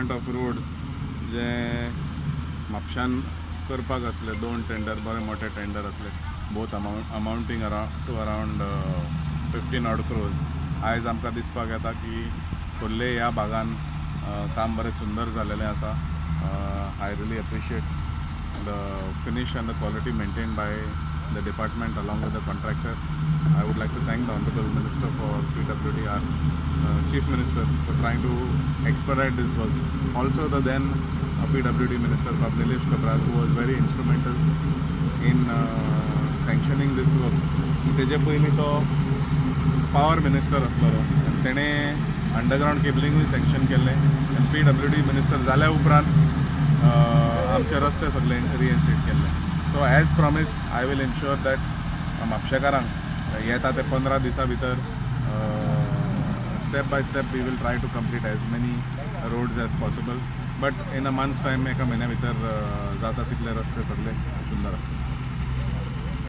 Reinstatement of roads जे म्हापशान करपाक आसले, दोन टेंडर बरे मोठे टेंडर आसले, both amounting around to around 15 odd crores. आयज आमकां दिसपाक येता की खोर्ले ह्या भागान काम बरें सुंदर जालेलें आसा. I really appreciate the finish and the quality maintained by the department along with the contractor. I would like to thank the Honorable Minister for PWD, our Chief Minister, for trying to expedite these works. Also the then PWD Minister, Nilesh Cabral, who was very instrumental in sanctioning this work. तेजे पयलीं तो power minister आसलेलो आनी तेणें underground केबलिंगूय sanction केल्लें आनी PWD minister जाल्या उपरांत आमचे रस्ते सगळे रिइन्स्टेट केल्ले. So as promised, I will ensure that म्हापशेकारांक येता ते 15 दिसां भितर step by step we will try to complete as many roads as possible, but in a month's time, एका म्हयन्या भितर जाता तितले रस्ते सगळे सुंदर आसतले.